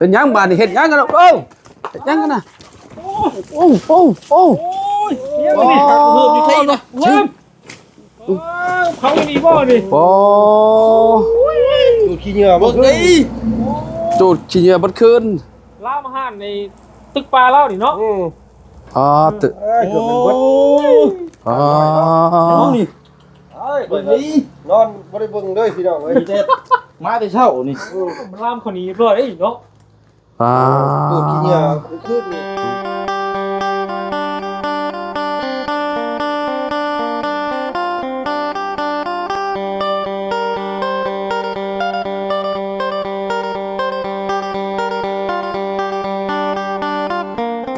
ປັນຫຍັງບາດນີ້ ເຮັດຫຍັງກັນ? ໂອ້ ເຮັດຫຍັງກັນນະ? ໂອ້ ໂອ້ ໂອ້ ໂອ້ຍ ເຮັດຫຍັງນີ້? ໂອ້ຍ ເຮີບຢູ່ໃສນະ? ເຮີບ ເອີ ເຜົານີ້ບໍ່ນີ້? ໂອ້ ຈູດຂີ້ເຫຍື້ອເບິດເດ້ ຈູດຂີ້ເຫຍື້ອເບິດຄືນ ລາມຮ້ານໃນຕຶກປ່າລາວນີ້ເນາະ. ອືມ ອໍ ຕຶກ ເອີ ເກືອບເປັນເບິດ ອໍ ນ້ອງນີ້ ເອີຍ ເບິ່ງນີ້ ນອນບໍ່ໄດ້ເບິ່ງເລີຍພີ່ນ້ອງເອີຍ ມີແຕ່ມາແຕ່ເຊົ້ານີ້ ເອີ ມັນລາມເຂົ້ານີ້ຮຽບຮ້ອຍເດ້ເນາະ. ອ່າ ໂອ້ ຂີ້ເຫຍື້ອຄືຄືນີ້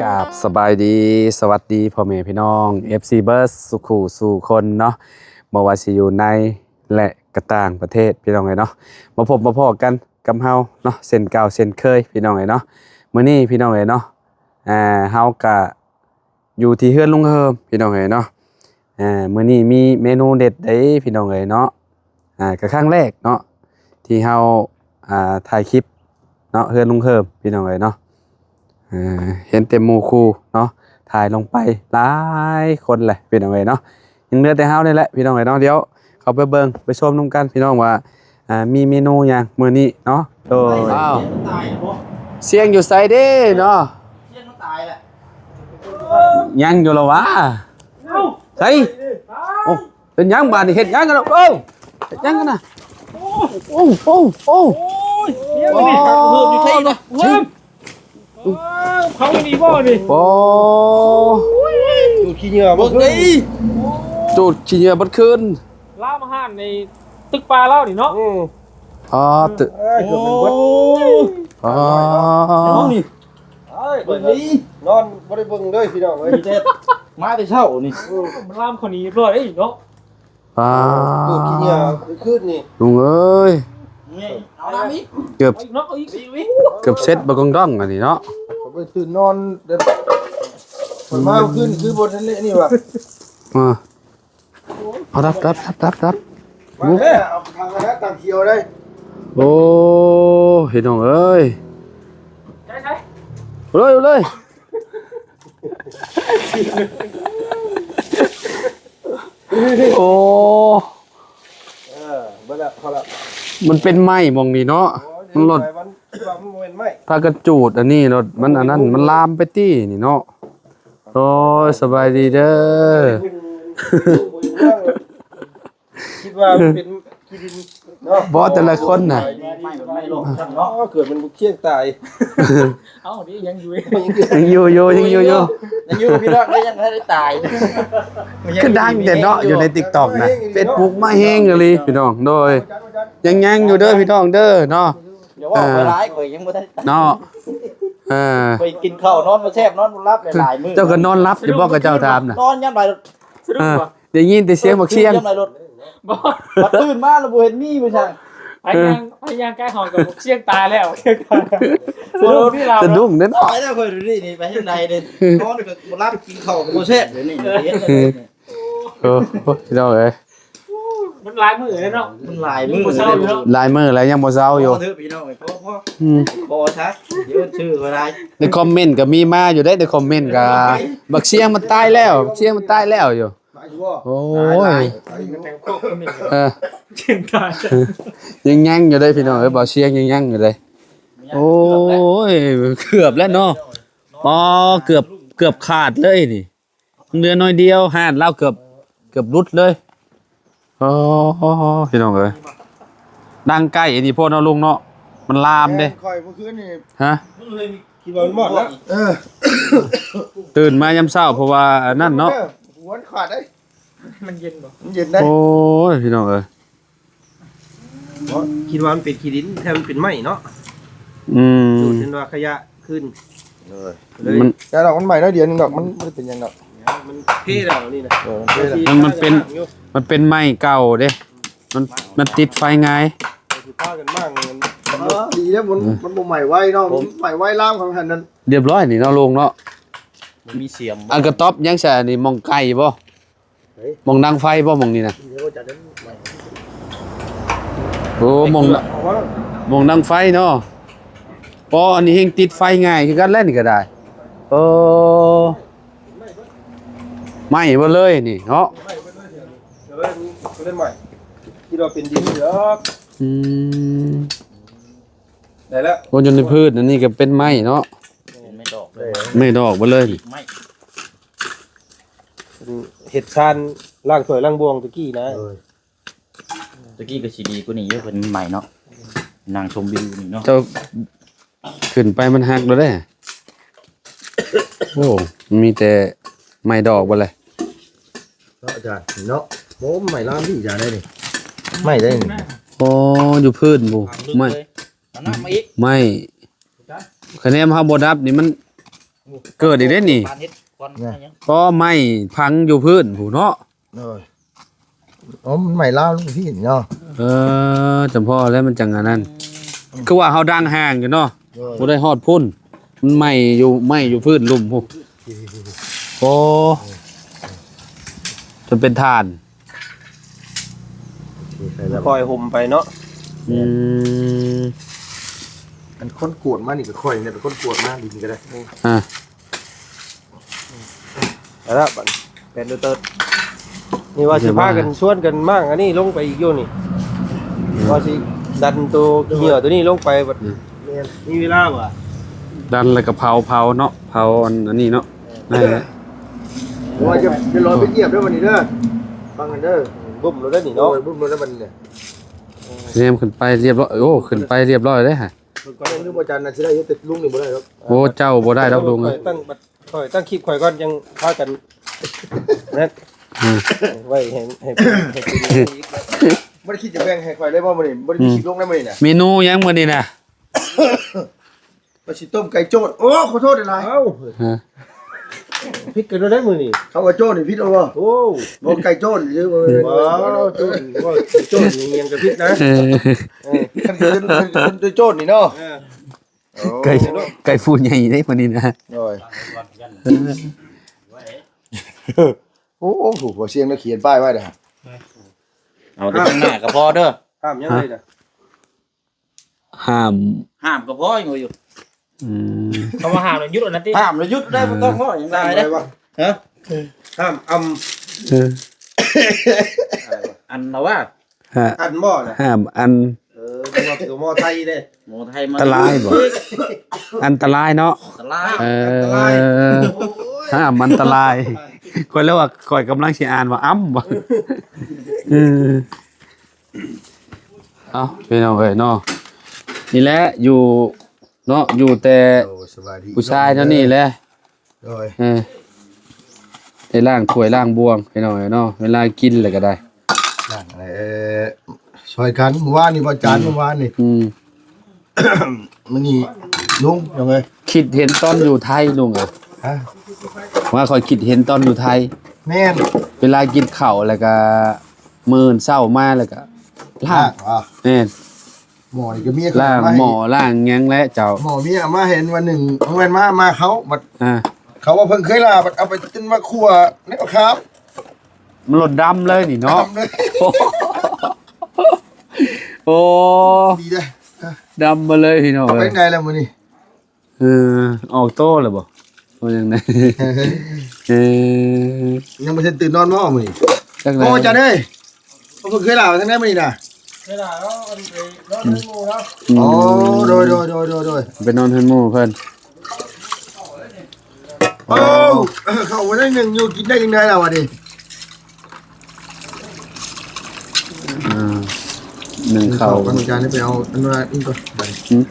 ກາບສະບາຍດີ ສະຫວັດດີພໍ່ແມ່ພີ່ນ້ອງ ເອັຟຊີ ເບິດສູ່ຄູ່ສູ່ຄົນເນາະ ບໍ່ວ່າຊິຢູ່ໃນ ແລະ ກະຕ່າງປະເທດ ພີ່ນ້ອງເອີຍເນາະ ມາພົບມາພໍ້ກັນກັບເຮົາເນາະ ເຊັ່ນເກົ່າເຊັ່ນເຄີຍ ພີ່ນ້ອງເອີຍເນາະ. ມື້ນີ້ ພີ່ນ້ອງເອີຍເນາະ ອ່າ ເຮົາກະຢູ່ທີ່ເຮືອນລຸງເຮີມ ພີ່ນ້ອງເອີຍເນາະ. ອ່າ ມື້ນີ້ມີເມນູເດັດເດ້ ພີ່ນ້ອງເອີຍເນາະ. ອ່າ ກະຄັ້ງແລກເນາະ ທີ່ເຮົາ ອ່າ ຖ່າຍຄລິບເນາະ ເຮືອນລຸງເຮີມ ພີ່ນ້ອງເອີຍເນາະ. ເອີ ເຫັນແຕ່ໝູ່ຄູ່ເນາະ ຖ່າຍລົງໄປຫຼາຍຄົນແຫຼະ ພີ່ນ້ອງເອີຍເນາະ. ຍັງເຫຼືອແຕ່ເຮົານີ້ແຫຼະ ພີ່ນ້ອງເອີຍເນາະ. ດຽວເຂົ້າໄປເບິ່ງໄປຊົມນຳກັນ ພີ່ນ້ອງ ວ່າ ອ່າ ມີເມນູຫຍັງມື້ນີ້ເນາະ. ໂດຍ ອ້າວ ຊຽງຢູ່ໃສເດ້ເນາະ? ຊຽງມັນຕາຍແຫຼະ ຍັງຢູ່ລະຫວາ? ເອົ້າ ໃສ? ເອົ້າ ໂອ້ ເປັນຫຍັງບາດນີ້ ເຮັດຫຍັງກັນ? ໂອ້ ເຮັດຫຍັງກັນນະ? ໂອ້ ໂອ້ ໂອ້ ໂອ້ຍ ເຮີບຢູ່ໃສນະ? ເຮີບ ເອີ ເຜົານີ້ບໍ່ນີ້? ໂອ້ ຈູດຂີ້ເຫຍື້ອເບິດເດ້ ຈູດຂີ້ເຫຍື້ອເບິດຄືນ ລາມຮ້ານໃນຕຶກປ່າລາວນີ້ເນາະ. ອໍ ຕຶກ ເອີຍ ເກືອບເປັນເບິດ ອໍ ນ້ອງນີ້ ເອີຍ ເບິ່ງນີ້ ນອນບໍ່ໄດ້ເບິ່ງເລີຍພີ່ນ້ອງເອີຍ ມີແຕ່ມາແຕ່ເຊົ້ານີ້ ມັນລາມເຂົ້ານີ້ຮຽບຮ້ອຍເດ້ເນາະ. ອ່າ ໂອ້ ຂີ້ເຫຍື້ອຄືຄືນີ້ ລຸງເອີຍ ເກືອບ ເກືອບເຊັດບໍ່ກອງດອງອັນນີ້ເນາະ. ໄປຕື່ນນອນ ຂ້ອຍມາຄືນຄືບໍ່ທັນໄດ້ນີ້ຫວາ? ເອີ ເອົາດັບ ດັບ ດັບ ດັບ ດັບ ເອົາທາງນັ້ນທາງຂຽວໄດ້. ໂອ້ ພີ່ນ້ອງເອີຍ ໃສ່ ເອົາເລີຍ ເອົາເລີຍ. ໂອ້ ເອີ ເບິດແລ້ວ ພໍແລ້ວ ມັນເປັນໄມ້ໝ່ອງນີ້ເນາະ. ໂອ້ຍ ມັນລົດ ມັນ ມັນບໍ່ແມ່ນໄມ້ ພາກັນຈູດອັນນີ້ລົດ ມັນອັນນັ້ນ ມັນລາມໄປຕິນີ້ເນາະ. ໂອ້ຍ ສະບາຍດີເດີ. ຄິດວ່າມັນເປັນຂີ້ດິນເນາະ ບໍ່ ແຕ່ລະຄົນນະ ໄມ້ ໄມ້ ໄມ້ລົມເນາະ ເກີດເປັນບັກຊຽງຕາຍ. ເອົ້າ ນີ້ຍັງຢູ່ ຍັງຢູ່ຢູ່ ຍັງຢູ່ຢູ່ ຍັງຢູ່ພີ່ນ້ອງ ຍັງບໍ່ໄດ້ຕາຍ. ຄືດັງແທ້ເນາະ ຢູ່ໃນຕິກຕັອກນະ ເຟສບຸກມາແຮງອີ່ຫຼີພີ່ນ້ອງ. ໂດຍ ຍັງ ຍັງຢູ່ເດີພີ່ນ້ອງເດີເນາະ. ຢ່າເວົ້າຂ້ອຍຫຼາຍ ຂ້ອຍຍັງບໍ່ທັນຕາຍເນາະ. ເອີ ຂ້ອຍກິນເຂົ້ານອນບໍ່ແຊບ ນອນບໍ່ຫຼັບຫຼາຍມື້. ເຈົ້າກໍນອນຫຼັບຢູ່ບໍ່ ຂະເຈົ້າຖາມນະ? ນອນຍາມໃດ ສະດຸ້ງບໍ່? ໄດ້ຍິນແຕ່ສຽງບັກຊຽງ ບໍ່ ມາຕື່ນມາແລ້ວບໍ່ເຫັນມີ ບໍ່ຊ່າງ ພະຍາງ ພະຍາງໃກ້ຫ້ອງກັບບັກຊຽງຕາຍແລ້ວ ສະດຸ້ງເດ້ເນາະ. ຕາຍແລ້ວຂ້ອຍ ນີ້ ນີ້ໄປທາງໃດເດ້ ນອນກໍບໍ່ຫຼັບ ກິນເຂົ້າກໍບໍ່ແຊບ ດຽວນີ້ເຮັດແນວໃດນີ້. ໂອ້ ພີ່ນ້ອງເອີຍ ມັນຫຼາຍມື້ແລ້ວເນາະ ມັນຫຼາຍມື້ ຍັງບໍ່ເຊົາຢູ່ເນາະ ຫຼາຍມື້ແລ້ວຍັງບໍ່ເຊົາຢູ່. ພໍເຖາະພີ່ນ້ອງເອີຍ ພໍ ພໍ ພໍຊະ ດຽວຊື່ບໍ່ໄດ້. ໃນຄອມເມັນກໍມີມາຢູ່ເດ້ ໃນຄອມເມັນກໍ ບັກຊຽງມັນຕາຍແລ້ວ ບັກຊຽງມັນຕາຍແລ້ວຢູ່. ໂອ້ຍ ເອີ ຍັງຍັງຢູ່ເດ້ພີ່ນ້ອງເອີຍ ບ່າວຊຽງຍັງຍັງຢູ່ເດ້. ໂອ້ຍ ເກືອບແລ້ວເນາະ ອໍ ເກືອບ ເກືອບຂາດເລີຍນີ້ ເຫຼືອໜ້ອຍດຽວ ຮ້ານລາວເກືອບ ເກືອບຫຼຸດເລີຍ. ອໍ ພີ່ນ້ອງເອີຍ ດັງໄກອັນນີ້ໂພດເນາະລຸງເນາະ ມັນລາມເດ້. ແມ່ນ ຂ້ອຍເມື່ອຄືນນີ້ ຮະ ຄິດວ່າມັນມອດແລ້ວ ເອີ ຕື່ນມາຍາມເຊົ້າ ເພາະວ່າອັນນັ້ນເນາະ ຫົວມັນຂາດເດ້. ມັນເຢັນບໍ່? ມັນເຢັນໄດ໋. ໂອ້ຍ ພີ່ນ້ອງເອີຍ ເພາະຄິດວ່າມັນເປັນຂີ້ດິນ ແທ້ມັນເປັນໄມ້ເນາະ. ອືມ ຈູດເຫັນວ່າຂະຫຍະຂຶ້ນ ເອີ ມັນ ແຕ່ດອກມັນໄໝ້ໜ້ອຍດຽວໜຶ່ງດອກ ມັນບໍ່ໄດ້ເປັນຫຍັງດອກ. ມັນເພແລ້ວນີ້ນະ ເອີ ມັນເພແລ້ວ ມັນ ມັນເປັນ ມັນເປັນໄມ້ເກົ່າເດ້ ມັນ ມັນຕິດໄຟງ່າຍ. ຊິພາກັນມ້າງມັນ ເອີ ດີແລ້ວ ມັນ ມັນບໍ່ໄໝ້ໄວເນາະ ມັນໄໝ້ໄວລາມເຂົາຫັ້ນນັ້ນ. ຮຽບຮ້ອຍນີ້ເນາະລຸງເນາະ ບໍ່ມີສຽມ. ອັນກະຕ໊ອບຫຍັງໃສ່ອັນນີ້ ໝ່ອງໄກ່ບໍ່? ເຮີ້ຍ ໝ່ອງດັງໄຟບໍ່ ໝ່ອງນີ້ນະ? ໂອ້ ໝ່ອງ ໝ່ອງດັງໄຟເນາະ. ອໍ ອັນນີ້ແຮ່ງຕິດໄຟງ່າຍຄືກັນແຫຼະນີ້ກໍໄດ້. ເອີ ໄໝ້ເບິດເລີຍນີ້ເນາະ. ເອີ ນີ້ກໍໄດ້ໃໝ່ ທີ່ວ່າເປັນດິນນີ້ດອກ. ອືມ ໄດ້ແລ້ວ. ໂອ້ ຢູ່ໃນພື້ນອັນນີ້ກໍເປັນໄມ້ເນາະ ເປັນໄມ້ດອກເລີຍ ໄມ້ດອກເບິດເລີຍ. ໄມ້ ເຮັດຊານລ້າງຖ້ວຍລ້າງບ່ວງຕະກີ້ນະ. ເອີ ຕະກີ້ກໍຊິດີກວ່ານີ້ຢູ່ ເພິ່ນໃໝ່ເນາະ ນັ່ງຊົມວິວນີ້ເນາະ. ເຈົ້າຂຶ້ນໄປມັນຫັກໂລດເດ້. ໂອ້ ມີແຕ່ໄມ້ດອກເບິດເລີຍເນາະອາຈານເນາະ. ໂອ້ ໄມ້ລາມດີອາຈານເດ້ນີ້ ໄມ້ໄດ້ນີ້. ອໍ ຢູ່ພື້ນພຸ້ນ ໄມ້ ເອົານ້ຳມາອີກ ໄມ້ ຄະແນນເຮົາບໍ່ດັບນີ້ມັນເກີດອີກເດ້ນີ້. ບານເຮັດຄວັນ ແມ່ນ ຫຍັງ ອໍ ໄມ້ພັງຢູ່ພື້ນພຸ້ນເນາະ. ໂດຍ ອໍ ມັນໄມ້ລາວລູກພີ້ເນາະ. ເອີ ຈຳເພາະແລ້ວມັນຈັ່ງອັນນັ້ນ ອືມ ຄືວ່າເຮົາດັງຫ່າງຢູ່ເນາະ. ໂດຍ ບໍ່ໄດ້ຮອດພຸ້ນ ມັນໄໝ້ຢູ່ ໄໝ້ຢູ່ພື້ນລຸ່ມພຸ້ນ. ໂອ້ ຈົນເປັນຖ່ານ ຄ່ອຍຫົ່ມໄປເນາະ. ອືມ ອັນຄົນກວດມານີ້ກໍຂ້ອຍນີ້ແຫຼະ ເປັນຄົນກວດມາ ດິນກໍໄດ້. ອ່າ ເອົາລະ ບັດແປນເຕີດ ນີ້ວ່າຊິພາກັນຊວນກັນມ້າງອັນນີ້ລົງໄປອີກຢູ່ນີ້ ອືມ ວ່າຊິດັນໂຕຂີ້ເຫຍື້ອໂຕນີ້ລົງໄປບັດ. ອືມ ແມ່ນ ມີເວລາບໍ່? ດັນແລ້ວກໍເຜົາ ເຜົາເນາະ ເຜົາອັນ ອັນນີ້ເນາະ. ເອີ ນັ້ນແຫຼະ ວ່າຈະ ຈະລອຍໄປຢຽບເດີບັດນີ້ເດີ ຟັງກັນເດີ. ບຸ້ມໂລດເດີນີ້ເນາະ ໂອ້ຍ ບຸ້ມໂລດເດີບັດນີ້. ແນມຂຶ້ນໄປລຽບຮ້ອຍ ໂອ້ ຂຶ້ນໄປລຽບຮ້ອຍເດ້. ເບິ່ງກ່ອນ ເບິ່ງດູບໍ່ຈັນນະ ຊິໄດ້ຢູ່ ແຕ່ລຸງນີ້ບໍ່ໄດ້ດອກ. ໂອ້ ເຈົ້າບໍ່ໄດ້ດອກລຸງເອີຍ. ຂ້ອຍຕັ້ງ ຂ້ອຍຕັ້ງຄລິບຂ້ອຍກ່ອນ ຈັ່ງພາກັນນັ້ນ ອືມ ໄວ້ໃຫ້ ໃຫ້ ໃຫ້ ບໍ່ໄດ້ຄິດຈະແບ່ງໃຫ້ຂ້ອຍເລີຍບໍ່ມື້ນີ້? ບໍ່ໄດ້ມີຄລິບລົງໃນມື້ນີ້ນະ. ເມນູຫຍັງມື້ນີ້ນະ? ວ່າຊິຕົ້ມໄກ່ໂຈ້ນ. ໂອ້ ຂໍໂທດຫຼາຍໆ. ເອົ້າ ຮະ ຜິດກັນແລ້ວໄດ໋ມື້ນີ້. ເຂົາວ່າໂຈ້ນນີ້ຜິດເອົາບໍ່? ໂອ້ ບໍ່ ໄກ່ໂຈ້ນ ຫຼືບໍ່ແມ່ນ ບໍ່ ໂຈ້ນ ບໍ່ ໂຈ້ນຫຍັງກໍຜິດນະ. ເອີ ເອີ ຄັນຄືເປັນ ເປັນໂຈນນີ້ເນາະ. ເອີ ໂອ້ ໄກ່ ໄກ່ຜູ້ໃຫຍ່ເດ້ມື້ນີ້ນະ. ໂດຍ ໂອ້ ໂອ້ ຜູ້ ຜູ້ສຽງລະຂຽນປ້າຍໄວ້ເດ້. ເອົາແຕ່ຂ້າງໜ້າກໍພໍເດີ. ຫ້າມຫຍັງເລີຍນະ? ຫ້າມ ຫ້າມກໍພໍຢູ່. ອືມ ຄຳວ່າຫ້າມແລ້ວຢຸດອັນນັ້ນຕິ. ຫ້າມແລ້ວຢຸດໄດ້ ບໍ່ຕ້ອງເວົ້າຫຍັງຫຼາຍເດ້. ຮະ ຫ້າມອຳ ເອີ ອັນລະວ່າ ຮະ ອັນບໍ່ນະ ຫ້າມອັນ. ເອີ ເປັນໝໍໄທເດ້. ໝໍໄທມາ ອັນຕະລາຍບໍ່? ອັນຕະລາຍເນາະ ອັນຕະລາຍ. ເອີ ອັນຕະລາຍ ຫ້າມອັນຕະລາຍ. ຂ້ອຍເລີຍວ່າ ຂ້ອຍກຳລັງຊິອ່ານວ່າອຳບໍ່. ເອີ ເອົ້າ ພີ່ນ້ອງເອີຍເນາະ ນີ້ແຫຼະຢູ່ເນາະ ຢູ່ແຕ່ ໂອ້ ສະບາຍດີ ຜູ້ຊາຍເທົ່ານີ້ແຫຼະ. ໂດຍ ເອີ ໄດ້ລ້າງຖ້ວຍລ້າງບ່ວງພີ່ນ້ອງເອີຍເນາະ ເວລາກິນແລ້ວກໍໄດ້ ລ້າງ ເອີ ຊ່ອຍກັນ. ມື້ວານນີ້ບໍ່ຈານ ອືມ ມື້ວານນີ້ ອືມ ມື້ນີ້ລຸງ ນ້ອງເອີຍ ຄິດເຫັນຕອນຢູ່ໄທລຸງເອີຍ. ຮະ ວ່າຂ້ອຍຄິດເຫັນຕອນຢູ່ໄທ. ແມ່ນ ເວລາກິນເຂົ້າແລ້ວກໍ ມື້ເຊົ້າມາແລ້ວກໍລ້າງ. ລ້າງ ແມ່ນ ໝໍນີ້ກໍເມຍຂ້ອຍ ລ້າງໝໍລ້າງຫຍັງແຫຼະເຈົ້າ. ໝໍເມຍເອົາມາເຫັນວັນໜຶ່ງ ເອົາແມ່ນມາ ມາເຂົາບັດ ອ່າ ເຂົາວ່າເພິ່ນເຄີຍລາ ບັດເອົາໄປຈົນມາຄົວໃນເອົາຂາວ ມັນລົດດຳເລີຍນີ້ເນາະ. ດຳເລີຍ ໂອ້ ດີເດ້ ດຳມາເລີຍພີ່ນ້ອງ. ເອົາໄປ ເອີ ໄດ້ແລ້ວມື້ນີ້. ເອີ ອອກໂຕແລ້ວບໍ່ ວ່າຈັ່ງໃດ? ເອີ ຍັງບໍ່ທັນຕື່ນນອນບໍ່ມື້ນີ້? ຈັກແລ້ວ ໂອ້ ອາຈານເອີຍ ເພິ່ນເຄີຍລາໄປທາງໃດມື້ນີ້ນະ? ເຄີຍລາແລ້ວ ອັນໄປນອນເຮືອນໝູ່ແລ້ວ. ອືມ ອໍ ໂດຍ ໂດຍ ໂດຍ ໂດຍ ໂດຍ ໄປນອນເຮືອນໝູ່ເພິ່ນ. ໂອ້ ເຂົ້າບໍ່ໄດ້ໜຶ່ງຢູ່ ກິນໄດ້ຈັ່ງໃດລະວະນີ້? ອ່າ ໜຶ່ງເຂົ້າ ເຂົ້າກ່ອນ ອາຈານ ໄປເອົາອັນວ່ານີ້ກ່ອນບາດນີ້. ຫືມ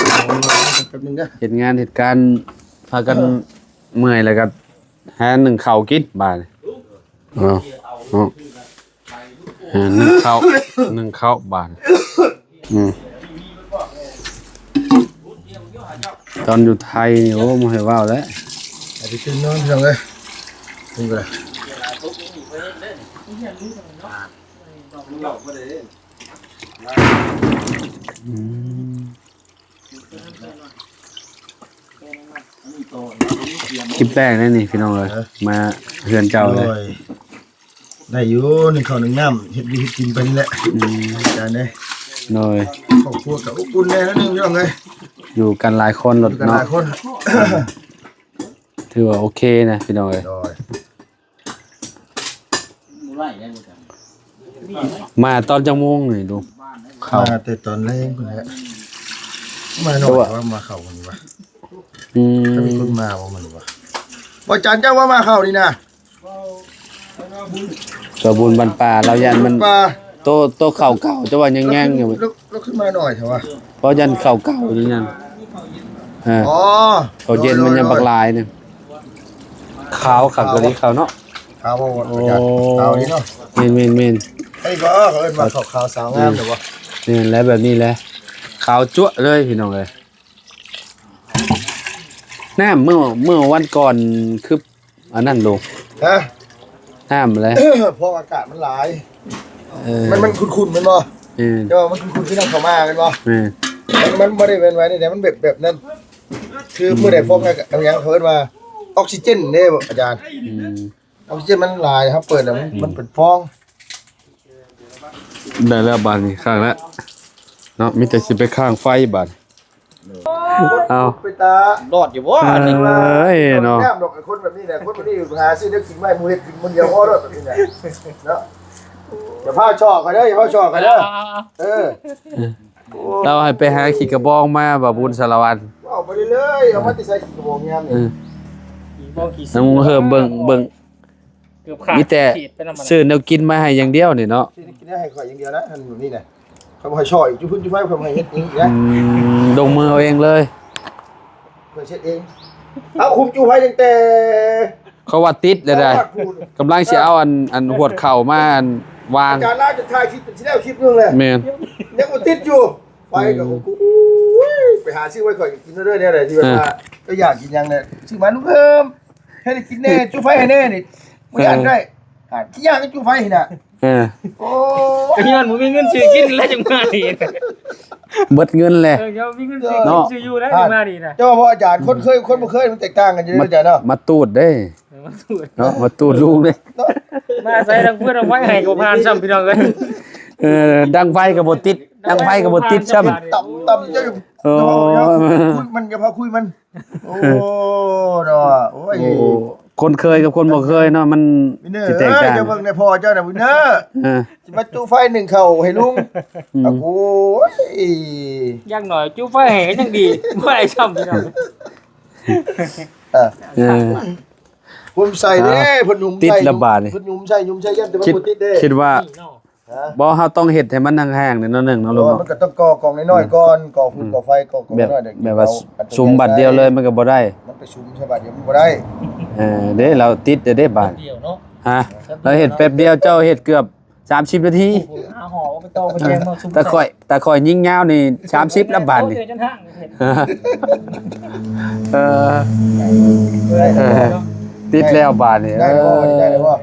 ເອົາອັນວ່ານີ້ກ່ອນແປັບໜຶ່ງເດີ ເຮັດງານເຮັດການ ພາກັນ ເອີ ເມື່ອຍແລ້ວກໍຫາໜຶ່ງເຂົ້າກິນບາດນີ້. ເອົາ ເອົາ ຫາໜຶ່ງເຂົ້າ ໜຶ່ງເຂົ້າບາດນີ້. ອືມ ຕອນຢູ່ໄທນີ້ ໂອ້ ບໍ່ໃຫ້ເວົ້າແລ້ວ ໄປຕື່ນນອນພີ່ນ້ອງເອີຍ. ອືມ ຄລິບແລກເດ້ນີ້ພີ່ນ້ອງເອີຍ ເອີ ມາເຮືອນເຈົ້າເລີຍ. ໂດຍ ໄດ້ຢູ່ ໜຶ່ງເຂົ້າໜຶ່ງນ້ຳ ເຮັດຢູ່ເຮັດກິນໄປນີ້ແຫຼະ. ອືມ ອາຈານເດ້ ໂດຍ ຄອບຄົວກໍອົບອຸ່ນແດ່ໜ້ອຍໜຶ່ງພີ່ນ້ອງເອີຍ. ຢູ່ກັນຫຼາຍຄົນໂລດເນາະ ຢູ່ກັນຫຼາຍຄົນ ຖືວ່າໂອເຄນະພີ່ນ້ອງເອີຍ. ໂດຍ ມາຕອນຈັກໂມງນີ້ລຸງ? ເຂົ້າ ມາແຕ່ຕອນແລງພຸ້ນແຫຼະ ມາໜ້ອຍວ່າ ມາເຂົ້າມື້ນີ້ວ່າ ອືມ ມີຄົນມາບໍ່ມື້ນີ້ວ່າ? ບໍ່ຈັນເຈົ້າວ່າມາເຂົ້ານີ້ນະ ສາວບຸນບ້ານປ່າ ລາວຢ້ານມັນ ໂຕ ໂຕເຂົ້າເກົ່າ ແຕ່ວ່າຍັງແຍງຢູ່ ລາວ ລາວຄືມາໜ້ອຍແທ້ວະ ເພາະຢ້ານເຂົ້າເກົ່າຢູ່ນັ້ນ ເອີ ອໍ ເຂົ້າເຢັນມັນຍັງບັກຫຼາຍໜຶ່ງ ຂາວຄັກອີ່ຫຼີເຂົ້າເນາະ ຂາວບໍ່ ອາຈານ ໂອ້ ຂາວດີເນາະ ແມ່ນໆໆ ອັນນີ້ບໍ່ ເຂົາເອີ້ນວ່າເຂົ້າຂາວສາວງາມແມ່ນບໍ່? ແມ່ນແຫຼະ ແບບນີ້ແຫຼະ ຂາວຈັ້ວະເລີຍພີ່ນ້ອງເອີຍ. ນ້ຳມື້ ມື້ວັນກ່ອນຄືອັນນັ້ນໂລງ ຮະ ນ້ຳແຫຼະ ເພາະອາກາດມັນຫຼາຍ ເອີ ມັນ ມັນຂຸ້ນໆແມ່ນບໍ່? ແມ່ນ ແຕ່ວ່າມັນຂຸ້ນໆຄືນ້ຳເຂົ້າໝາກແມ່ນບໍ່? ແມ່ນ ມັນ ມັນບໍ່ໄດ້ແມ່ນໄວໃດ ມັນແບບ ແບບນັ້ນ ຄືມື້ໃດຟອງ ອືມ ອາຫຍັງເຂົາເອີ້ນວ່າອອກຊີເຈນເດ້ອາຈານ ອືມ ອອກຊີເຈນມັນຫຼາຍ ເຮົາເປີດແລ້ວມັນ ອືມ ມັນເປັນຟອງ ໄດ້ແລ້ວບາດນີ້ ຄ້າງແລ້ວເນາະ ມີແຕ່ຊິໄປຄ້າງໄຟບາດ ເອົາ ໄປຕາ ລອດຢູ່ບໍ່ອັນນີ້ ເອີຍເນາະ ຍາມດອກ ຄົນແບບນີ້ແຫຼະ ຄົນແບບນີ້ຫາຊື້ແນວກິນມາໃຫ້ໝູ່ເຮັດກິນມື້ດຽວພໍໂລດແບບນີ້ນະ ເນາະ ຢ່າພາວຊອກຂ້ອຍເດີ ຢ່າພາວຊອກຂ້ອຍເດີ ເອົາໆໆ ເອີ ລາວໃຫ້ໄປຫາຂີ້ກະບອງມາ ບ່າວບຸນສາລະວັນ ເວົ້າໄປເລື້ອຍໆ ເອົາມາແຕ່ໃສຂີ້ກະບອງຍາມນີ້ ເອີ ຂີ້ກະບອງຂີ້ ນ້ຳເພີ່ມເບິ່ງ ເບິ່ງ ເກືອບຂາດ ມີແຕ່ ຂາດໄປນຳມັນ ຊື້ແນວກິນມາໃຫ້ຢ່າງດຽວນີ້ເນາະ ຊື້ແນວກິນໃຫ້ຂ້ອຍຢ່າງດຽວນະ ອັນນີ້ນະ ຂ້ອຍບໍ່ໃຫ້ຊ່ອຍ ຈຸດຟືນຈຸດໄຟ ຂ້ອຍບໍ່ໃຫ້ເຮັດຫຍັງອີກນະ ອືມ ລົງມືເອົາເອງເລີຍ ຂ້ອຍເຮັດເອງ ເອົາຄຸມຈຸໄຟຕັ້ງແຕ່ ເຂົາວ່າຕິດແລ້ວໃດ ຮອດພຸ້ນ ກຳລັງຊິເອົາອັນ ອັນຫວດເຂົ້າມາອັນວາງ ອາຈານລາວຈະຖ່າຍຄລິບ ເປັນຊິແລ້ວຄລິບໜຶ່ງແຫຼະ ແມ່ນ ຍັງບໍ່ຕິດຢູ່ ໄຟກໍ ອືມ ໂອ້ຍ ໄປຫາຊື້ໄວ້ຂ້ອຍກິນເດີ ແນວໃດທີ່ແບບວ່າ ເອີ ເຈົ້າຢາກກິນຫຍັງແດ່ ຊື້ມາລຸງເພີ່ມ ເຮັດໃຫ້ກິນແດ່ ຈຸໄຟໃຫ້ແດ່ນີ້ ບໍ່ຢ້ານໄດ້ ເອີ ຫາ ຂີ້ຢ້ານຈຸໄຟຫັ້ນນະ ເອີ ໂອ້ ກໍຍ້ອນບໍ່ມີເງິນຊື້ກິນແລ້ວຈຶ່ງມານີ້ ເບິດເງິນແຫຼະ ເອີ ເຈົ້າມີເງິນຊື້ກິນ ເນາະ ຊື້ຢູ່ແລ້ວຈຶ່ງມານີ້ນະ ເຈົ້າວ່າບໍ່ອາຈານ ຄົນເຄີຍ ຄົນບໍ່ເຄີຍມັນແຕກຕ່າງກັນຢູ່ເດ້ອາຈານເນາະ ມາຕູດເດ້ ເນາະ ມາຕູດລຸງເດ້ ເນາະ ມາໃສ່ດັງເພື່ອນເອົາໄວ້ໃຫ້ກໍຜ່ານຊ້ຳພີ່ນ້ອງເອີຍ ເອີ ດັງໄຟກໍບໍ່ຕິດ ດັງໄຟກໍບໍ່ຕິດຊ້ຳ ຕຳ ຕຳເຈົ້າ ໂອ້ ຄຸຍມັນ ຢ່າພາຄຸຍມັນ ໂອ້ ເນາະ ໂອ້ຍ ໂອ້ ຄົນເຄີຍກັບຄົນບໍ່ເຄີຍເນາະ ມັນຊິແຕກຕ່າງ ເຈົ້າເບິ່ງໃນພໍ່ເຈົ້ານະ ວິນເນີ ເອີ ຊິມາຈຸໄຟໜຶ້ງເຂົ້າໃຫ້ລຸງ ອືມ ໂອ້ຍ ຢ່າງໜ້ອຍຈຸໄຟໃຫ້ກໍຍັງດີ ບໍ່ໄດ້ຊ້ຳພີ່ນ້ອງ ເອີ ເອີ ຜົມໃສ່ເດ້ ອ່າ ເພິ່ນຫຍຸມ ຕິດ ໃສ່ ລະບາດນີ້ ເພິ່ນຫຍຸມໃສ່ ຫຍຸມໃສ່ ຢ້ານແຕ່ມັນບໍ່ຕິດເດ້ ຄິດວ່າ ຮະ ບໍ່ ເຮົາຕ້ອງເຮັດໃຫ້ມັນຫ່າງໆແດ່ໜ້ອຍໜຶ່ງເນາະ ເອີ ລຸງເນາະ ມັນກໍຕ້ອງກໍ່ກອງນ້ອຍໆກ່ອນ ອືມ ກໍ່ຝຸ່ນ ອືມ ກໍ່ໄຟ ກໍ່ກອງ ແບບ ນ້ອຍໆ ແບບວ່າ ເອົາອັນ ສຸມບາດດຽວເລີຍ ມັນກໍບໍ່ໄດ້ ມັນໄປສຸມໃສ່ບາດດຽວມັນບໍ່ໄດ້ ເອີ ເດ້ ລາວຕິດເດ້ບາດ ດຽວເນາະ ຮະ ລາວເຮັດແປັບດຽວ ເຈົ້າເຮັດເກືອບສາມສິບນາທີ ໂອ້ໂຫ ຫາຫໍ່ໄປຕໍ່ໄປແຈ້ງເນາະ ສຸມ ຕາຂ້ອຍ ຕາຂ້ອຍຍິງຍາວນີ້ສາມສິບແລ້ວບາດນີ້ ໂອ້ຍ ຈົນຫ່າງ ເອີ ເອີ ຕິດແລ້ວບາດນີ້ ໄດ້ແລ້ວບໍ່ ເອີ ໄດ້ແລ້ວບໍ່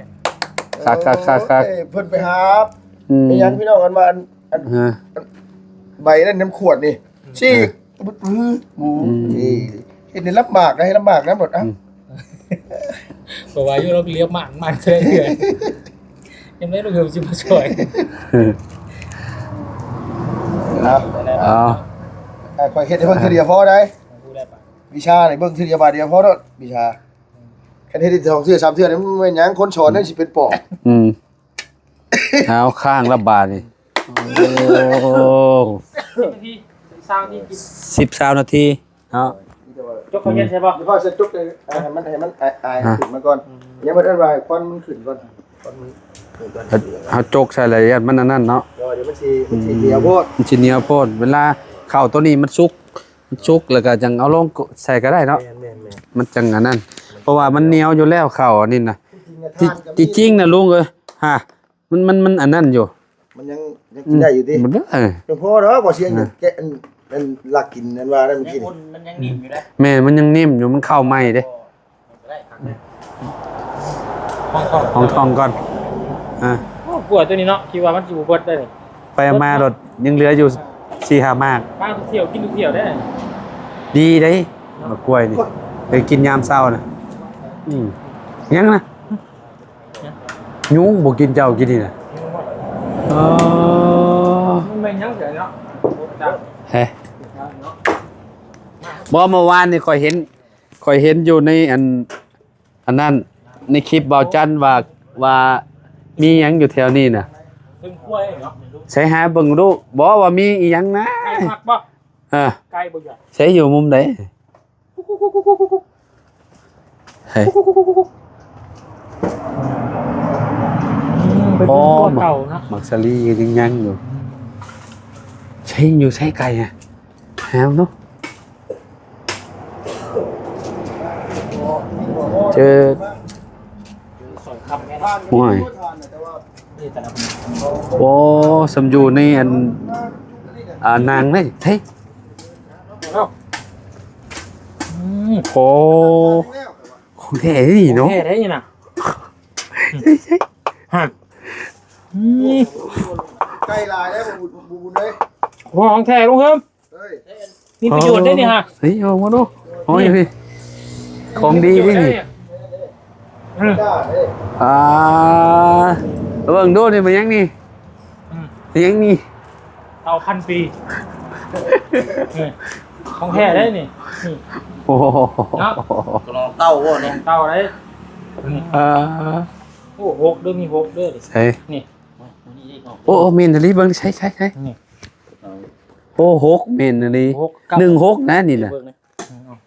ຄັກໆໆໆ ເອີ ເພິ່ນໄປຫາ ອືມ ອີຫຍັງພີ່ນ້ອງ ອັນວ່າ ອັນ ອັນ ຮະ ອັນ ໃບນັ້ນນຳຂວດນີ້ ຊີ້ ເອີ ອືມ ເອີ ເຮັດໃຫ້ລຳບາກນະ ໃຫ້ລຳບາກນຳໂລດ ເອົ້າ ອືມ ກໍວ່າຢູ່ ລາວກໍລຽບໝາກ ໝາກເທື່ອ ເທື່ອ ຍັງໄດ້ລູກເຂຍຊິມາຊ່ອຍ ເອົາ ເອົາ ຂ້ອຍເຮັດໃຫ້ເບິ່ງເທື່ອດຽວພໍໄດ໋ ວິຊານີ້ເບິ່ງເທື່ອດຽວບາດດຽວພໍໂລດ ວິຊາ ຄັນເຮັດສອງເທື່ອສາມເທື່ອນີ້ ມັນແມ່ນຫຍັງ ຄົນສອນນີ້ຊິເປັນປອບ ອືມ ເອົາ ຄ້າງລະບາດນີ້ ໂອ້ ສິບນາທີ ຊາວນາທີ ສິບ ຊາວນາທີເນາະ ຈົກເຂົ້າເຢັນໃສ່ບໍ່? ເພາະວ່າຈະຈົກໃຫ້ ໃຫ້ມັນ ໃຫ້ມັນອາຍ ອາຍ ອ່າ ຂຶ້ນມາກ່ອນ ຍັງບໍ່ທັນວ່າໃຫ້ຄວັນມັນຂຶ້ນກ່ອນ ຄວັນມັນຂຶ້ນກ່ອນ ເຮົາຈົກໃສ່ລະອຽດມັນອັນນັ້ນເນາະ ດຽວມັນຊິ ມັນຊິໜຽວໂພດ ມັນຊິໜຽວໂພດ ເວລາເຂົ້າໂຕນີ້ມັນສຸກ ມັນສຸກແລ້ວກໍຈັ່ງເອົາລົງໃສ່ກໍໄດ້ເນາະ ແມ່ນໆໆ ມັນຈັ່ງອັນນັ້ນ ເພາະວ່າມັນໜຽວຢູ່ແລ້ວເຂົ້າອັນນີ້ນະ ທີ່ຈິງນະ ທີ່ ທີ່ຈິງນະລຸງເອີຍ ຮະ ມັນ ມັນ ມັນອັນນັ້ນຢູ່ ມັນຍັງ ຍັງກິນໄດ້ຢູ່ຕິ ອືມ ມັນ ເອີ ຍັງພໍດອກ ບໍ່ສຽງ ອ່າ ແກະ ອັນ ອັນລັກກິນ ອັນວ່ານັ້ນມື້ກີ້ ມັນຍັງນິ້ມຢູ່ເດ້ ແມ່ນ ມັນຍັງນິ້ມຢູ່ ມັນເຂົ້າໃໝ່ເດ້ ລອງທ່ອງກ່ອນ ອ່າ ໂອ້ ກົວໂຕນີ້ເນາະ ຄິດວ່າມັນຊິບໍ່ເບິດເດ້ ໄປມາໂລດ ຍັງເຫຼືອຢູ່ສີ່ຫ້າໝາກ ມາທຸກທ່ຽວ ກິນທຸກທ່ຽວເດ້ ດີເດ້ ໝາກກ້ວຍນີ້ ໄປກິນຍາມເຊົ້ານະ ອືມ ຍັງນະ ຍຸງບໍ່ກິນເຈົ້າກິນນີ້ນະ ເອີ ມັນແມ່ນຫຍັງເດເນາະ ເຮ ເນາະ ບໍ່ ເມື່ອວານນີ້ຂ້ອຍເຫັນ ຂ້ອຍເຫັນຢູ່ໃນອັນ ອັນນັ້ນ ໃນຄລິບບ່າວຈັນວ່າ ວ່າມີຫຍັງຢູ່ແຖວນີ້ນະ. ເທິງຄົວເນາະ ໃສຫາເບິ່ງດູ ບໍ່ ວ່າມີອີ່ຫຍັງນະ. ໄກ່ມັກບໍ່? ເອີ ໄກ່ບໍ່ຢາກ ໃສຢູ່ມຸມໃດ? ໃສ? ອືມ ເປັນ ອໍ ຕົວເກົ່າເນາະ ໝາກສາລີຍັງຍັງຢູ່. ໃສຢູ່ ໃສໄກ່ອະ? ຫາເບິ່ງດູ. ເຈີ ໂອ້ຍ ໂອ້ ສ່ຳຢູ່ໃນອັນ ອ່າ ນາງເດ້. ເຮີ້ຍ ອືມ ໂອ້ ຂອງແທ້ເດ້ນີ້ເນາະ ຂອງແທ້ເດ້ນີ້ນະ. ຮະ ອືມ ໄກ່ຫຼາຍເດ້ ບໍ່ບຸນເດ້. ໂອ້ ຂອງແທ້ລຸງເຮີມ. ເຮີ້ຍ ມີປະໂຫຍດເດ້ນີ້ຮະ. ເຮີ້ຍ ເອົາມາດູ. ໂອ້ຍ ນີ້ ພີ່ ຂອງດີເດ້ນີ້. ອືມ ອ່າ ເບິ່ງດູນີ້ ມັນຫຍັງນີ້? ອືມ ມັນຫຍັງນີ້? ເຕົາພັນປີ. ເອີ ຂອງແທ້ເດ້ນີ້. ນີ້ ໂອ້ໂຫ ເນາະ ກະລອງເຕົາບໍ່ນີ້? ເຕົາເດ້ນີ້. ອ່າ ໂອ້ ຫົກເດີ ມີຫົກເດີນີ້. ໃສ? ນີ້ ໂອ້ ແມ່ນອີ່ຫຼີ ເບິ່ງ ໃສ ໃສ ໃສ? ນີ້ ໂອ້ ຫົກ ແມ່ນອີ່ຫຼີ ຫົກ ເກົ້າ ໜຶ່ງຫົກນະນີ້ນະ. ເບິ່ງນະ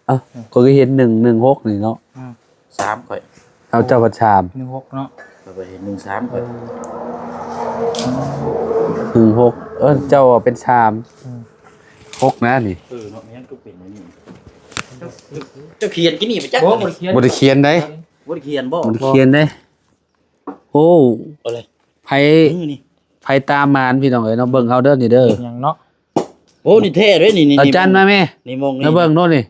ເອົ້າ ຂ້ອຍກໍເຫັນໜຶ່ງ ໜຶ່ງຫົກນີ້ເນາະ. ອືມ ສາມຂ້ອຍ ເອົາ ເຈົ້າພັດສາມ ໜຶ່ງຫົກເນາະ. ຂ້ອຍເຫັນໜຶ່ງສາມຂ້ອຍ ເອີ ໜຶ່ງຫົກ ເອີ ເຈົ້າເປັນສາມ ອືມ ຫົກນະນີ້. ເອີເນາະ ແມ່ນ ຄືເປັນແນວນີ້. ເຈົ້າ ເຈົ້າຂຽນກິນນີ້ປະຈັກ? ບໍ່ ບໍ່ໄດ້ຂຽນ ບໍ່ໄດ້ຂຽນໃດ. ບໍ່ໄດ້ຂຽນບໍ່? ບໍ່ໄດ້ຂຽນໃດ. ໂອ້ ເອົາເລີຍ ໃຜ ນີ້ ໃຜຕາໝານພີ່ນ້ອງເອີຍເນາະ ເບິ່ງເຮົາເດີນີ້ເດີ. ຫຍັງເນາະ? ໂອ້ ນີ້ແທ້ເດ້ນີ້ ນີ້ ເອົາຈັນມາແມ່ ນີ້ ມອງນີ້ ມາເບິ່ງໂນດນີ້.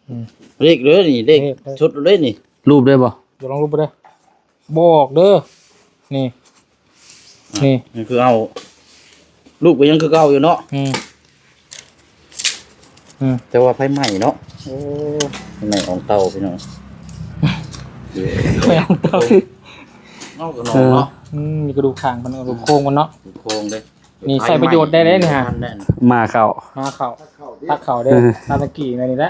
ອືມ ເລກເດີນີ້ ເລກ ເລກ ເລກ ຊຸດເລີຍນີ້. ຮູບໄດ້ບໍ່? ດຽວລອງຮູບເດີ ບໍ່ອອກເດີ. ນີ້ ອ່ະ ນີ້ ນີ້ຄືເອົາ ລູກກໍຍັງຄືເກົ່າຢູ່ເນາະ. ອືມ ອືມ ແຕ່ວ່າໄຟໄໝ້ເນາະ. ໂອ້ ໄຟໄໝ້ອອງເຕົາພີ່ນ້ອງ ໄຟໄໝ້ອອງເຕົາ. ເອົາກະນອງເນາະ. ເອີ ອືມ ມີກະດູກຂ້າງມັນ ກະດູກໂຄງມັນເນາະ ໂຄງເດ້. ນີ້ໃຊ້ປະໂຫຍດໄດ້ເດ້ນີ້ຮະ ໝາເຂົ້າ ໝາເຂົ້າ ຕັກເຂົ້າເດ້. ເອີ ຕາມຕະກີ້ແນວນີ້ແຫຼະ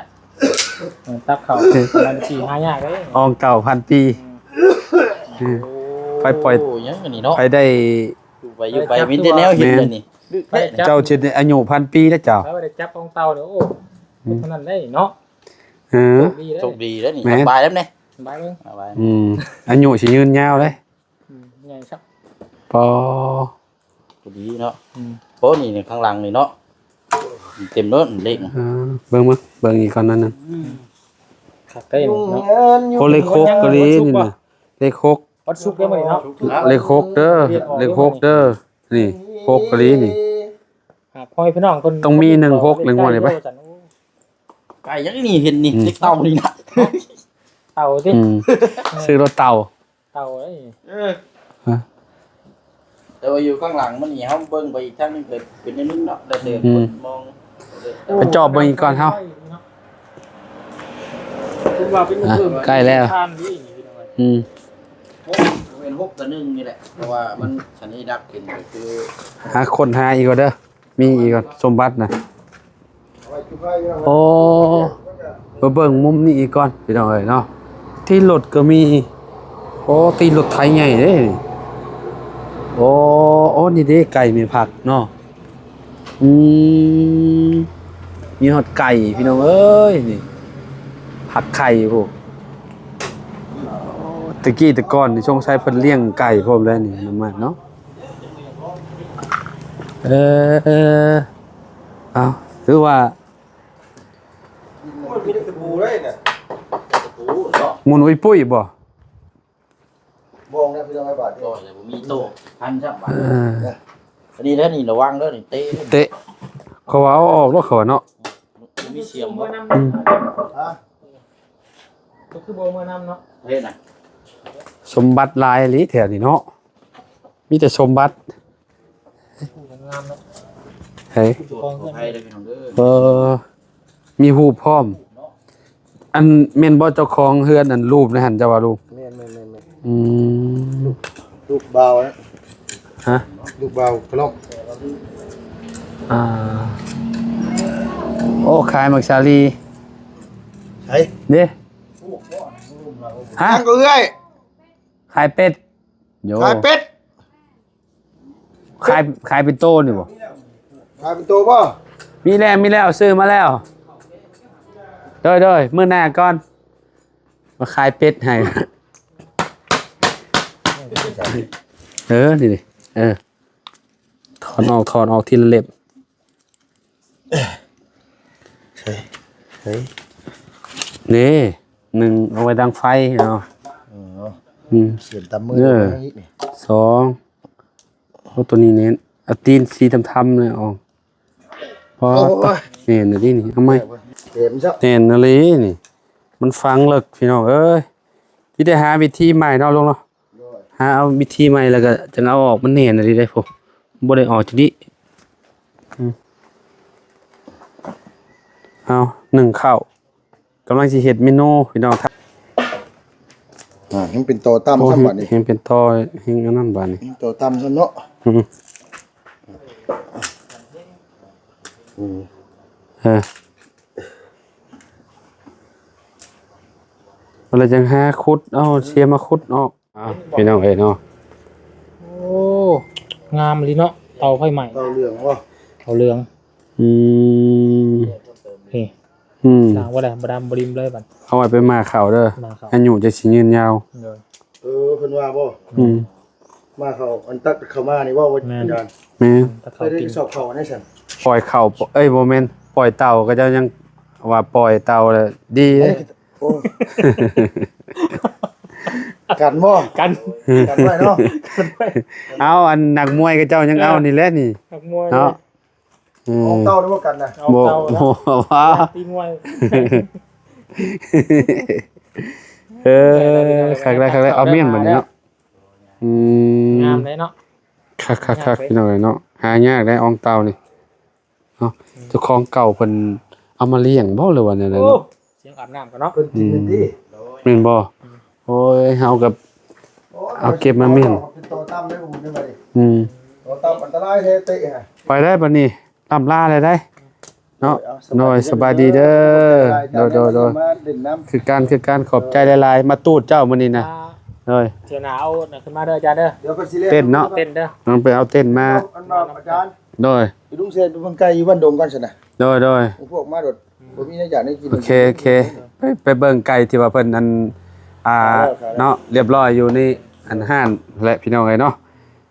ເອີ ຕັກເຂົ້າ ຕາມຕະກີ້ຫາຍາກເດ້ ອອງເຕົາພັນປີ. ອືມ ອືມ ໂອ້ ໄປປ່ອຍ ຫຍັງອັນນີ້ເນາະ ໄປໄດ້ ຢູ່ໄປ ຢູ່ໄປ ມີແຕ່ແນວເຫັນແລ້ວນີ້. ແມ່ນ ເຈົ້າຊິໄດ້ອາຍຸພັນປີແລ້ວເຈົ້າ. ໄປໄດ້ຈັບອອງເຕົາເດ້. ໂອ້ ອືມ ເທົ່ານັ້ນໄດ້ເນາະ. ເອີ ໂຊກດີເດ້ ໂຊກດີເດ້ນີ້. ແມ່ນ ສະບາຍແລ້ວນີ້ ສະບາຍເລີຍ ສະບາຍ. ອືມ ອາຍຸຊິຍືນຍາວເດ້. ອືມ ໃຫຍ່ຄັບ ປໍ ກໍດີເນາະ. ອືມ ໂອ້ ນີ້ ນີ້ ຂ້າງຫຼັງນີ້ເນາະ ເຕັມໂລດເລກ. ເອີ ເບິ່ງ ເບິ່ງ ເບິ່ງອີກກ່ອນໜ້ອຍໜຶ່ງ. ອືມ ຄັກໄດ໋ເນາະ. ໂອ້ ເລກຫົກກໍດີນີ້ນະ ເລກຫົກ ວັນສຸກເດີມື້ນີ້ເນາະ ເລກຫົກເດີ ເລກຫົກເດີ. ນີ້ ຫົກກໍດີນີ້. ອ່າ ພໍ່ແມ່ພີ່ນ້ອງເພິ່ນຕ້ອງມີໜຶ່ງຫົກ ເລກຫົກນີ້ໄປ. ໄກ່ຍັງນີ້ ເຫັນນີ້ ອືມ ເລກເຕົານີ້ນະ ເຕົາຕິ. ອືມ ເອີ ຊື້ລົດເຕົາ ເຕົາເດ້. ເອີ ຮະ ແຕ່ວ່າຢູ່ຂ້າງຫຼັງມັນນີ້ ເຮົາເບິ່ງໄປອີກທາງໜຶ່ງກໍເປັນແນວໜຶ່ງເນາະ ແລ້ວແຕ່ ອືມ ຄົນມອງ. ໄປຈອບເບິ່ງອີກກ່ອນເຮົາ. ຄືວ່າເປັນ ອ່ະ ເພີ່ມ ໃກ້ແລ້ວ ທານນີ້. ອືມ ຫົກ ເປັນຫົກກັບໜຶ່ງນີ້ແຫຼະ ເພາະວ່າມັນສັນນິລັກຂຶ້ນກໍຄື ຫາຄົ້ນຫາອີກກ່ອນເດີ. ມີອີກກ່ອນ ສົມບັດນະ. ໂອ້ ມາເບິ່ງມຸມນີ້ອີກກ່ອນພີ່ນ້ອງເອີຍເນາະ. ຕີນລົດກໍມີ. ໂອ້ ຕີນລົດໄຖໃຫຍ່ເດ້ນີ້. ໂອ້ ໂອ້ ນີ້ເດ້ໄກ່ແມ່ຜັກເນາະ. ອືມ ມີຮອດໄກ່ພີ່ນ້ອງເອີຍນີ້ ຜັກໄຂ່ພຸ້ນ. ແຕ່ກີ້ແຕ່ກ່ອນນີ້ສົງໄສເພິ່ນລ້ຽງໄກ່ພ້ອມແລ້ວນີ້ ນ້ຳມັນເນາະ. ເອີ ເອີ ເອົາ ຖືວ່າ ໂອ້ຍ ມີແຕ່ຕະປູເດ້ນະ ຕະປູເນາະ ໝຸນອຸ້ຍປຸ້ຍບໍ່? ມອງແລ້ວພີ່ນ້ອງ ບາດນີ້ ບໍ່ມີໂຕທັນຊ້ຳບາດ. ເອີ ອັນນີ້ແຫຼະນີ້ ລະວັງເດີນີ້ ເຕະ ເຕະ ເຂົາວ່າເອົາອອກໂລດ ເຂົາວ່າເນາະ ມີສຽງບໍ່? ອືມ ຮະ ກໍຄືບໍ່ເມືອນຳເນາະ ເຮັດນະ. ສົມບັດຫຼາຍອີ່ຫຼີແຖວນີ້ເນາະ ມີແຕ່ສົມບັດ. ງາມເນາະ ເອີ ມີຮູບພ້ອມ. ອັນ ແມ່ນບໍ່ເຈົ້າຂອງເຮືອນ ອັນ ຮູບໃນຫັ້ນ ເຈົ້າວ່າລູກ? ແມ່ນໆໆໆ. ອືມ ລູກ ລູກບ່າວນະ. ຮະ? ລູກບ່າວກະລອກ. ອ່າ ໂອ້ ຂາຍໝາກສາລີ ໃສ ເດ້ ຮະ ຍັງກໍເອື້ອຍ ຂາຍເປັດ ໂຢ ຂາຍເປັດ ຂາຍ ຂາຍເປັນໂຕນີ້ບໍ່? ຂາຍເປັນໂຕບໍ່? ມີແລ້ວ ມີແລ້ວ ຊື້ມາແລ້ວ ໂດຍໆ ມື້ໜ້າກ່ອນ ມາຂາຍເປັດໃຫ້ ເອີ ນີ້ ເອີ ຖອນອອກ ຖອນອອກທີລະເລັບ ໃສ່ ໃສ່ ນີ້ ໜຶ່ງ ເອົາໄວ້ດັງໄຟເນາະ ອໍ ອືມ ສຽນຕຳມື ເອີ ນີ້ ສອງ ໂອ້ ໂຕນີ້ແໜ້ນ ເອົາຕີນສີທຳໆ ນີ້ອອກ ໂອ້ຍ ແໜ້ນອີ່ຫຼີນີ້ ເອົາໃໝ່ ແໜ້ນອີ່ຫຼີນີ້ ມັນຝັງເລິກພີ່ນ້ອງເອີຍ ມີແຕ່ຫາວິທີໃໝ່ເນາະ ລຸງເນາະ ໂດຍ ຫາເອົາວິທີໃໝ່ ແລ້ວກໍຈັ່ງເອົາອອກ ມັນແໜ້ນອີ່ຫຼີເດ້ ໂອ້ ບໍ່ໄດ້ອອກຈັ່ງນີ້ ອືມ ເອົາ ໜຶ້ງເຂົ້າ ກຳລັງຊິເຮັດເມນູພີ່ນ້ອງ ອ່າ ຍັງເປັນຕໍ່ຕ່ຳ ໂອ້ ຊ້ຳບາດນີ້ ແຮງເປັນຕໍ່ ແຮງອັນນັ້ນບາດນີ້ ຍັງຕໍ່ຕ່ຳຊ້ຳເນາະ ອືມ ອືມ ເອີ ແລ້ວຈັ່ງຫາຂຸດເອົາ ເສຍມາຂຸດອອກ ອ້າວ ພີ່ນ້ອງເອີຍເນາະ ໂອ້ ງາມອີ່ຫຼີເນາະ ເຕົາໄຟໄໝ້ ເຕົາເຫຼືອງບໍ່? ເຕົາເຫຼືອງ ອືມ ນີ້ ອືມ ສ້າງບໍ່ໄດ້ ບໍ່ດຳບໍ່ດິມເລີຍບັດ ເອົາໄວ້ໄປໝ່າເຂົ້າເດີ ໝ່າເຂົ້າ ອາຍຸຈະຊິຍືນຍາວ ໂດຍ ເອີ ເພິ່ນວ່າບໍ່? ອືມ ໝ່າເຂົ້າ ອັນຕັກເຂົ້າມານີ້ເວົ້າວ່າ ແມ່ນ ອາຈານ ແມ່ນ ຕັກເຂົ້າ ເອີ ກິນ ຊອບເຂົ້າອັນນີ້ຊັ້ນ ປ່ອຍເຂົ້າ ເອີຍ ບໍ່ແມ່ນ ປ່ອຍເຕົ່າ ເຂົາເຈົ້າຍັງວ່າປ່ອຍເຕົ່າແລ້ວດີເດ້ ໂອ້ຍ ກັນບໍ່? ກັນ ກັນໄວ້ເນາະ ກັນໄວ້ ເອົາ ອັນນັກມວຍເຂົາເຈົ້າຍັງເອົານີ້ແຫຼະນີ້ ນັກມວຍເນາະ ອືມ ອອກເຕົ່ານຳກັນນະ ອອກເຕົ່າ ບໍ່ ບໍ່ວ່າ ຕີມວຍ ເອີ ຄັກແລ້ວ ຄັກແລ້ວ ເອົາແມ່ນບັດນີ້ເນາະ ອືມ ງາມເດ້ເນາະ ຄັກໆໆ ພີ່ນ້ອງເອີຍເນາະ ຫາຍາກໄດ໋ ອອງເຕົ່ານີ້ ເນາະ ອືມ ເຈົ້າຂອງເກົ່າເພິ່ນເອົາມາລ້ຽງບໍ່ ຫຼືວ່າແນວໃດເນາະ ໂອ້ ສຽງອາບນ້ຳກັນເນາະ ເພິ່ນກິນແມ່ນຕິ ອືມ ແມ່ນບໍ່? ອືມ ໂອ້ຍ ເຮົາກໍ ໂອ້ຍ ເອົາເກັບມາມ້ຽນ ເປັນຕົວຕ່ຳເດ້ ອືມ ຕົວຕ່ຳອັນຕະລາຍແທ້ເຕະ ໄປໄດ້ບັດນີ້ ລ່ຳລາແລ້ວໄດ໋ເນາະ ໂດຍ ສະບາຍດີເດີ ໂດຍໆ ມາຫຼິ້ນນຳ ຄືກັນ ຄືກັນ ຂອບໃຈຫຼາຍໆ ມາຕູດເຈົ້າມື້ນີ້ນະ ອ່າ ໂດຍ ເທື່ອໜ້າເອົານັ້ນຂຶ້ນມາເດີອາຈານເດີ ດຽວເພິ່ນຊິເຕັ້ນເນາະ ເຕັ້ນເດີ ມັນໄປເອົາເຕັ້ນມາ ອັນນັ້ນອາຈານ ໂດຍ ໄປດຸງເຊນໄປເບິ່ງໄກ່ຢູ່ບ້ານດົງກ່ອນຊັ້ນນະ ໂດຍໆ ໝູ່ພວກມາໂດດ ບໍ່ມີແນວຢາກແນວກິນ ໂອເຄ ໂອເຄ ໄປ ໄປເບິ່ງໄກ່ທີ່ວ່າເພິ່ນອັນ ອ່າ ຂາຍແລ້ວ ຂາຍແລ້ວ ເນາະ ລຽບຮ້ອຍຢູ່ໃນອັນຮ້ານແຫຼະ ພີ່ນ້ອງເອີຍເນາະ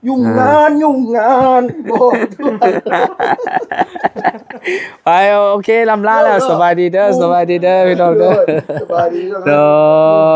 ຫຍຸ້ງງານ ອ່າ ຫຍຸ້ງງານ ບໍ່ ໄປ ໂອເຄ ລ່ຳລາແລ້ວ ໂດຍ ໂດຍ ສະບາຍດີເດີ ໂດຍ ສະບາຍດີເດີ ພີ່ນ້ອງເດີ ໂດຍ ສະບາຍດີ ໂດຍ